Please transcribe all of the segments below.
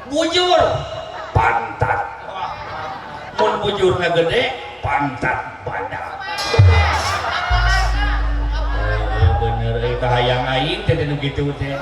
Bujur pantat. Mun bujurna gede pantat badak. Oh, bener euy kahayang aing teh nu kitu teh.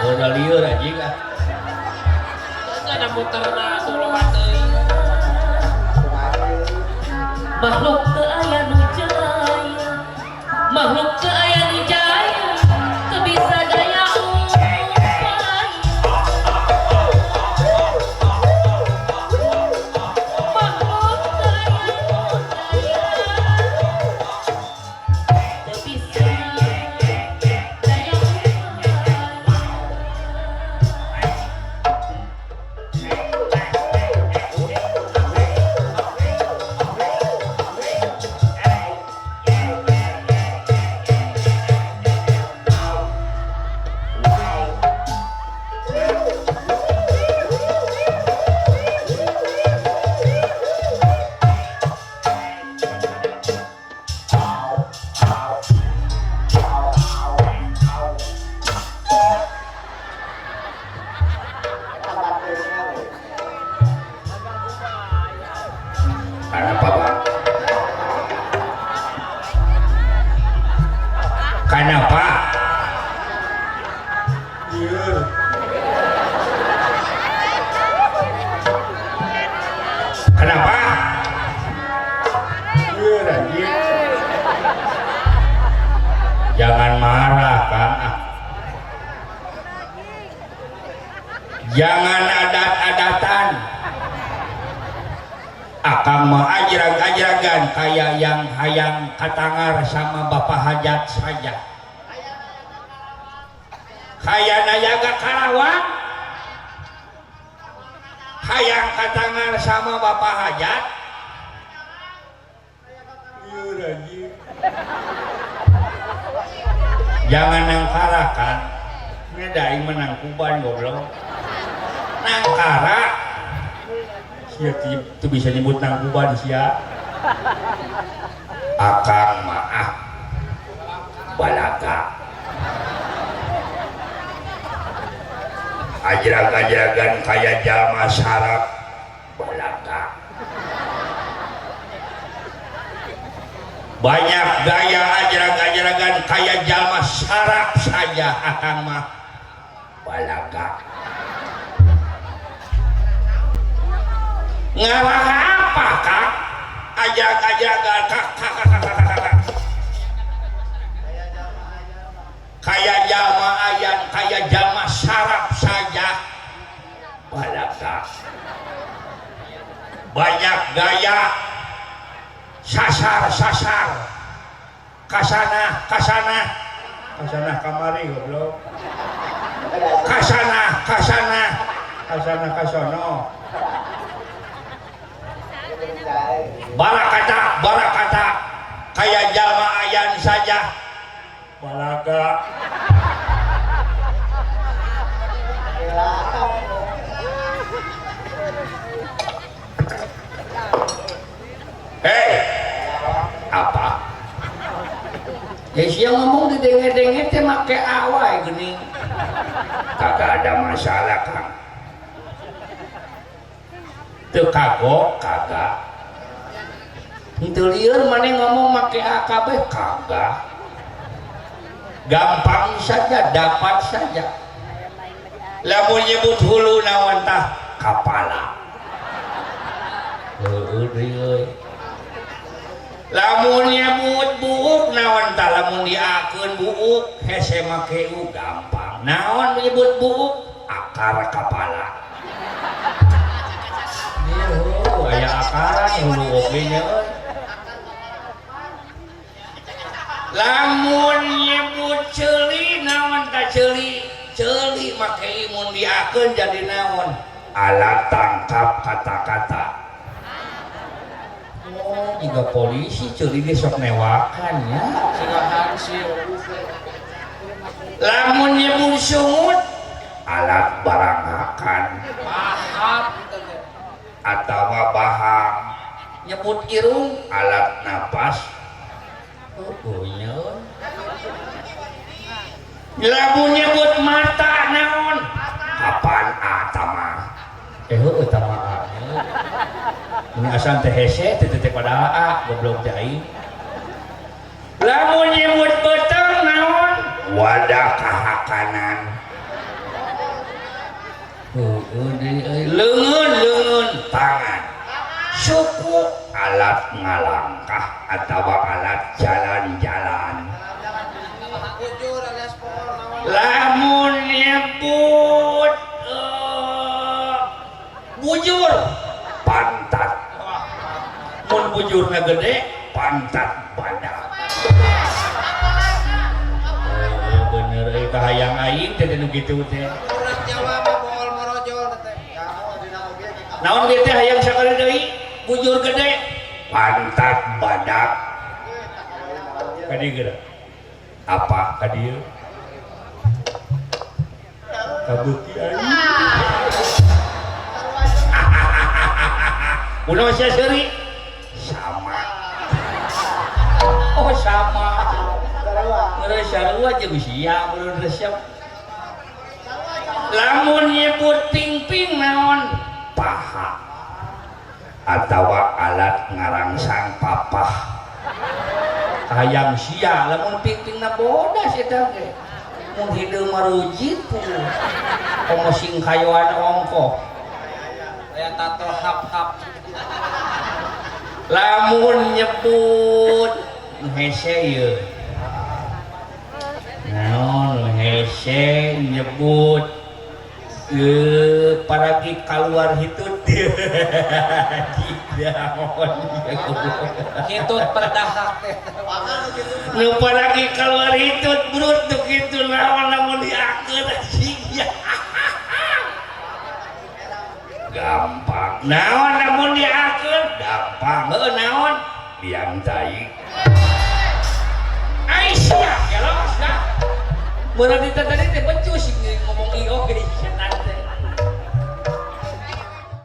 Udah liur anjing ah. Makhluk teu aya nu jaya, makhluk teu aya nu jaya, teu bisa daya upaya. Makhluk teu aya nu jaya, teu bisa daya upaya. Kenapa, Pak? Kenapa? Kenapa? Jangan marah, Kang. Ah. Jangan adat-adatan. Akang mah ajrag-ajragan kayak yang hayang katangar sama Bapak Hajat saja. Kayak nayaga Karawang hayang katangar sama Bapak Hajat. Jangan nangkara kan. Ini daing menang kuban goblok. Nangkara. Sia itu bisa nyebut nangkuban sia. Akang maaf balaga. Ajrag-ajragan kaya jalma sarap balaga. Banyak gaya ajrag-ajragan kaya jalma sarap saja akang mah balaga. Ngalah apa kak? Ajrag-ajragan kak kak kak kak kak kak. Kaya jalma ayan, kaya jalma sarap saja balaga. Banyak gaya sasar-sasar. Kasana, kasana. Kasana kamari goblok. Kasana, kasana. Kasana kasono. Barakata, barakata. Kaya jalma ayan saja. Balaga. Hei, apa? Ya siang ngomong didenge-denge teh make awai geuning. Kagak ada masalah, Kang. Teu kagok kagak. Henteu lieur maneh ngomong make AKB kagak. Gampang saja, dapat saja. Lamun nyebut hulu naon tah? Kapala. Heueuh deui euy. Lamun nyebut buuk naon tah? Lamun diakeun buuk hese make u gampang. Naon nyebut buuk? Akar kapala. Ieu aya akaran hulu oge nya euy. Lamun nyebut ceuli naon tah ceuli? Ceuli make mun diakeun jadi naon? Alat tangkap kata-kata. Oh, jika polisi ceuli ge sok newakan ya. Siga hansip. Lamun nyebut sungut alat baranghakan. Paham Atawa bahang. Nyebut irung alat napas. Oh, nya. Lamun nyebut mata naon? Kapan atama? Heueuh tama a. Ini asal teh hese teh teh pada a goblok teh aing. Lamun nyebut beuteung naon? Wadah kahakanan. Heueuh deui euy. Leungeun leungeun tangan. Suku alat ngalangkah atawa alat jalan-jalan. Lamun nyebut bujur pantat. Mun bujurna gede pantat badak. Oh, bener euy kahayang aing teh nu kitu teh. Urang Jawa mah bool morojol teh. Naon ge teh hayang sakali deui bujur gede pantat badak. Ka dieu geura. Apa ka dieu? Kabeuki aing. Kunaon sia seuri? Sama. Oh sama. Geus sarua jeung sia mun resep. Lamun nyebut pingping naon? Paha. Atawa alat ngarangsang papah. Hayang sia lamun pingpingna bodas eta ge. Mun hideung marujit komo sing kayoan ongkoh. Aya tato hap-hap. Lamun nyebut hese ieu. Naon hese nyebut paragi kaluar hitut. Hitut perdahak teh. Nu paragi kaluar hitut brut nu kitu naon lamun diakeun sia. Gampang. Naon lamun diakeun? Gampang. Heueuh naon? Biang tai. Ai sia, gelos dah. Mun tadi teh becus ngomong ieu oge.